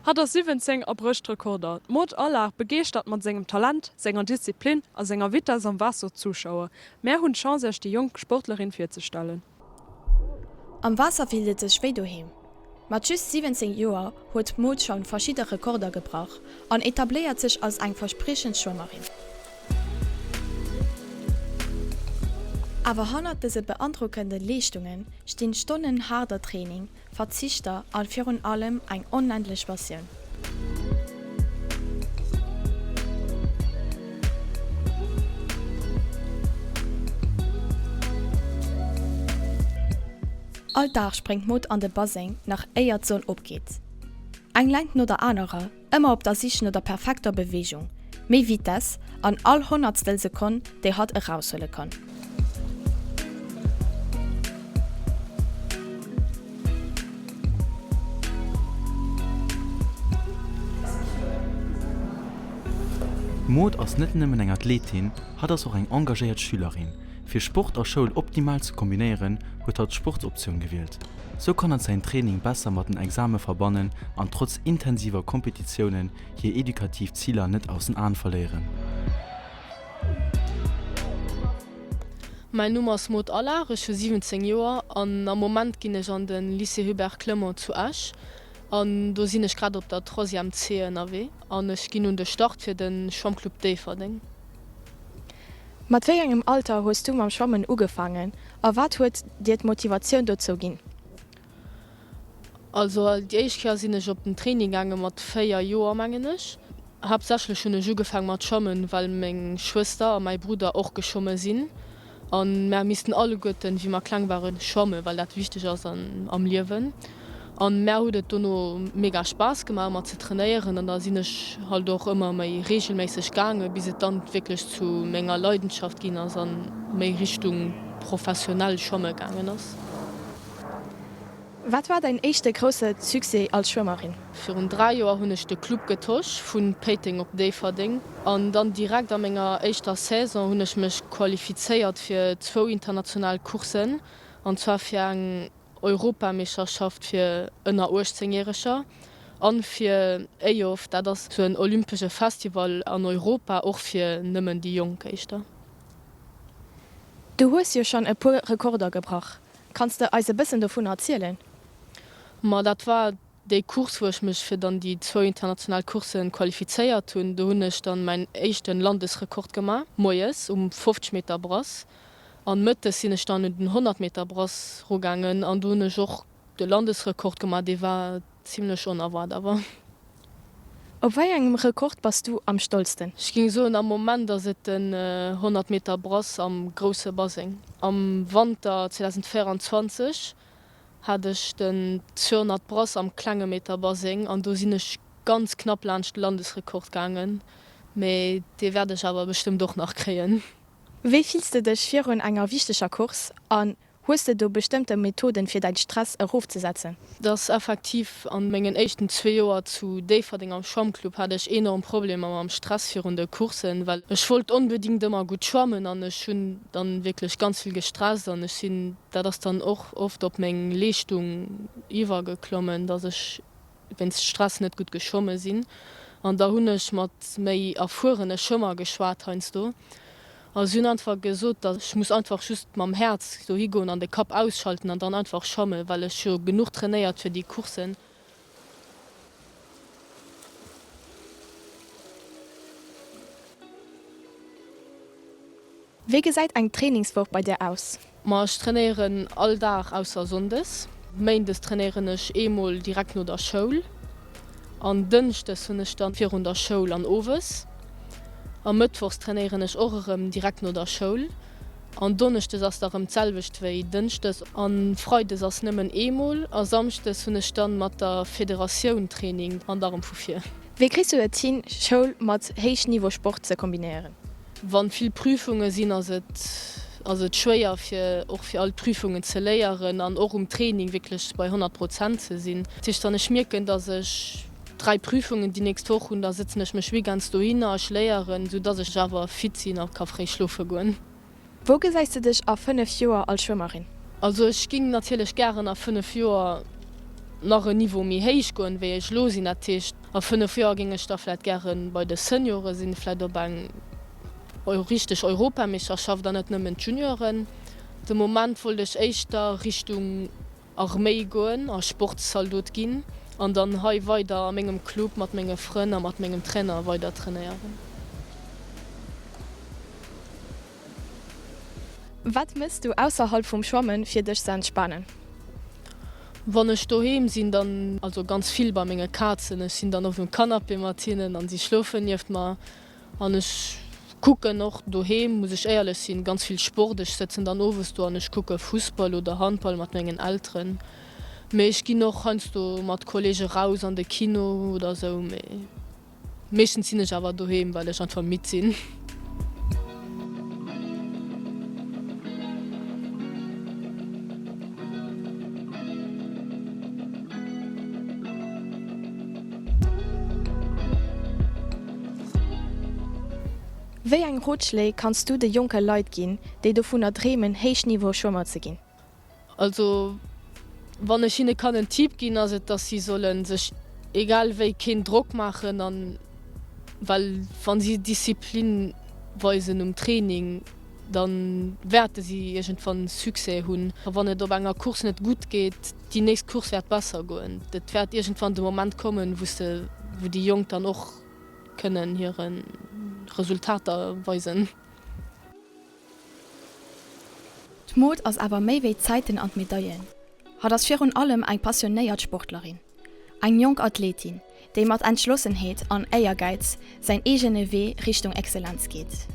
Hatt ass 17 a brécht Rekorder. D'Maud Allard begeeschtert mat sengem Talent, senger Disziplin a senger Vitess am Waasser d'Zuschauer. Mär hunn d'Chance iech déi jonk Sportlerin virzestellen. Am Waasser fillt et sech wéi doheem. Mat just 17 Joer huet d'Maud schonn verschidde Rekorder gebrach an etabléiert sech als eng verspriechend Schwëmmerin. Awer hannert dëse beandrockende Leeschtunge stinn Stonnen haarder Training, Verzichter an virun allem eng onendlech Passioun. All Dag spréngt d'Maud an de Baseng, nach éier d'Sonn opgeet. Eng Längt no der anerer, ëmmer op der Sich no der perfekter Beweegung, méi Vitess an all Honnertstel Sekonn, déi hatt eraushuele kann. D'Maud ass net nëmmen eng Athletin, hatt ass och eng engagéiert Schülerin. Fir Sport a Schoul optimal ze kombinéieren, huet hatt d'Sportsoptioun gewielt. Sou kann hatt säin Training besser mat den Exame verbannen an trotz intensiver Kompetitiounen hir edukativ Ziler net aus den Aen verléieren. Mäin Numm ass Maud Allard, ech hu 17 Joer an am Moment ginn ech an de Lycée Hubert Clement zu Esch an do sinn ech grad op der Troisième C ënnerwee an ech ginn un de Start fir de Schwammclub Déifferdeng. Mat wéi engem Alter hues du mam Schwammen ugefaangen a wat huet dir d'Motivatioun dozou ginn? Also déi éischt Kéier sinn ech op den Training gaange mat 4 Joer mengen ech. Haaptsächlech hunn ech ugefaang mat schwammen, well meng Schwëster a mäi Brudder och geschwomme sinn an mär missten alleguerten wéi mer kleng waren schwammen, well dat wichteg ass am Liewen. An mär huet et dono mega Spaass gemaach ëmmer ze trainéieren an da sinn ech halt och ëmmer méi reegelméisseg gaange bis et dann wierklech zu menger Leidenschaft ginn ass an méi Richtung professionell schwamme gaangen ass. Wat war däin éischte grousse Succès als Schwëmmerin? Virun 3 Joer hunn ech de Club getosch, vu Péiteng op Déifferdeng. An dann direkt a menger éischter Saison hunn ech mech qualifizéiert fir zwou international Courssen, an zwar fir eng Europameeschterschaft fir ënner 18 Järeger an fir EYOF, dat ass sou en olympesche Festival an Europa, och fir nëmmen déi Jonk éischter. Du hues jo schonn e puer Rekorder gebrach. Kanns de eis e bëssen dovun erzielen? Ma dat war déi Course wou ech mech fir dann déi zwou international Courssen qualifizéiert hunn. Do hunn ech dann mäin éischten Landesrekord gemaach, moies um 50 Meter Brass an mëttes sinn ech dann un den 100 Meter Brass rugaangen an do hunn ech och de Landesrekord gemaach, dee war Zimlech onerwaart awer. Op wei engem Rekord bass du am stolzten? Ech géing soen am Moment ass et den 100 Meter Brass am grousse Baseng. Am Wanter 2024 hat ech den 200 Brass am klenge Meter Baseng an do sinn ech ganz knapp laanscht de Landesrekord gaangen, mee dee wäert ech awer bestëmmt och nach kréien. Wéi fills de dech virun enger wichteger Course an Hues de do bestëmmte Methoden fir däin Stress erofzesetzen? Et ass effektiv, an mengen éischten zwee Joer zu Déifferdeng am Schwammclub hat ech enorm Problemer mam Stress virun de Courssen, well ech wollt onbedingt ëmmer gutt schwammen an ech hunn dann wierklech ganz vill gestresst an ech sinn, dat ass dann och oft op meng Leeschtung iwwergeklommen, dass ech wéinst Stress net gutt geschwomme sinn an da hunn ech mat méi erfuerene Schwëmmer geschwat heiansdo a si hunn einfach gesot, datt ech muss einfach just mam Häerz dohi goen an de Kapp ausschalten an dann einfach schwammen, well ech jo genuch trainéiert fir déi Courssen. Wéi gesäit eng Trainingswoch bei dir aus? Ma ech trainéieren all Dag ausser Sonndes. Méindes trainéieren ech eemol direkt no der Schoul an Dënschdes hunn ech dann virun der Schoul an owes. A Mëttwochs trainéieren ech och erëm direkt no der Schoul an Donneschdes ass da rëm d'selwecht wéi Dënschdes an Freides ass nëmmen eemol a Samschdes hunn ech dann mat der Federatioun Training an da rëm vu vir. Wéi kriss du et hin Schoul mat Héichniveau Sport ze kombinéieren? Wann vill Prüfunge sinn, ass et ass et schwéier fir och fir all d'Prüfungen ze léieren an och um Training wierklech bei 100 Prozent ze sinn. Dat heescht, wann ech mierken, dass ech 3 Prüfungen déi nächst Woch hunn, da sëtzen ech mech weekends dohinner, ech léieren, sou dass ech awer fit sinn a ka fréi schlofe goen. Wou gesäis de dech a 5 Joer als Schwëmmerin? Also ech ging natierlech gären a 5 Joer. nach en Niveau méi héich goen, wéi ech elo sinn. Dat heescht, a 5 Joer géing ech da vläicht gäre bei de Seniore sinn, vläicht op eng richteg Europameeschterschaft an net nëmmen d'Junioren. De Moment wollt ech éischter Richtung Arméi goen a Sportszaldot ginn an dann hei weider a mengem Club mat menge Frënn a mat mengem Trainer weider trainéieren. Wat mëss du ausserhalb vum Schwammen fir dech ze entspanen? Wann ech doheem sinn, dann also ganz vill bei menge Kazen. Ech sinn dann oft um Canapé mat hinnen an si schlofen nieft mer. An ech kucken och doheem, muss ech éierlech sinn, ganz vill Sport. Ech sëtzen dann owes do an ech kucke Fussball oder Handball mat mengen Elteren. Mee ech ginn och heiansdo mat Kolleege raus an de Kino oder sou. Mee meeschtens sinn ech awer doheem, well ech einfach midd sinn. Wéi eng Rotschléi kanns du de jonke Leit ginn, déi dovunner dreemen, Héichniveau-Schwëmmer ze ginn? Also wann ech hinne kann en Tipp ginn, ass et, dass si solle sech egal wéi keen Drock maachen an well wa si Disziplin weisen um Training, da wäerte si iergendwann Succès hunn. A wann et op enger Course net gutt geet, déi nächst Course wäert besser goen. Et wäert iergendwann de Moment kommen, wou se, wou déi Jonk dann och kënnen hire Resultater weisen. D'Maud ass awer méi wéi d'Zäiten an d'Medaillen. Hatt ass virun allem eng passionéiert Sportlerin. Eng jonk Athletin, déi mat Entschlossenheet an Éiergäiz säin eegene Wee Richtung Exzellenz geet.